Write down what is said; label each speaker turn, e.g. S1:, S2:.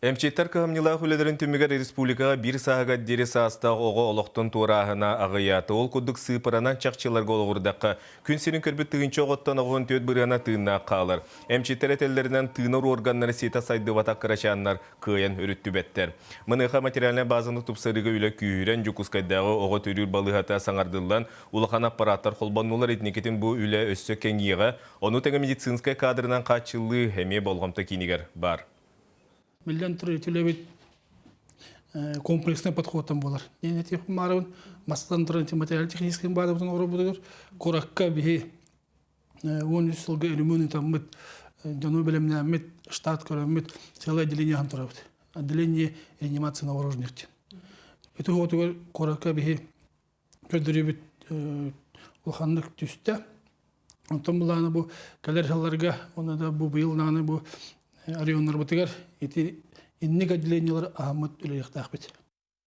S1: Эмчиттэр кыһамньылаах үлэлэрин түмүгэр республикаҕа биир сааһыгар диэри саастаах оҕо олохтон туорааһына аҕыйаата. Ол курдук сыыппаранан чахчыларга олоҕурдахха, күн сирин көрбүт тыһыынча оҕоттон 94 бырыана тыыннаах хаалар. Эмчиттэр этэллэринэн, тыынар уорганнара ситэ сайдыбатах кырачааннар кыайан өрүттүбэттэр. Маныаха материальнай базаны тупсарыыга үлэ күүһүрэн, Дьокуускайдааҕы оҕо төрүүр балыыһата саҥардыллан, улахан аппараттар холбоннулар. Итинникитин бу үлэ өссө кэҥиэҕэ, ону тэҥэ медицинскэй кадрынан хааччыллыы эмиэ болҕомто киинигэр баар.
S2: Биллэн турар, үлэбит комплексный подходтан буолар. Диэн этиэхпин баарабын, бастатан туран материально-техническэй баазабытын оҥорорбутугар куоракка биһи 13 сылга өрөмүөн ыытаммыт, дьону бэлэмнээммит, штат көрөммүт, целое отделение аһан турабыт. Отделение реанимации новорожденных диэн. Ити уотугар куоракка биһи көрдөрүүбүт улаханнык түстэ. Онтон былаана бу кэлэр сылларга уонна да бу быйыл даҕаны бу районнарбытыгар ити инник отделениелар аһаммыт үлэлиэхтээхпит.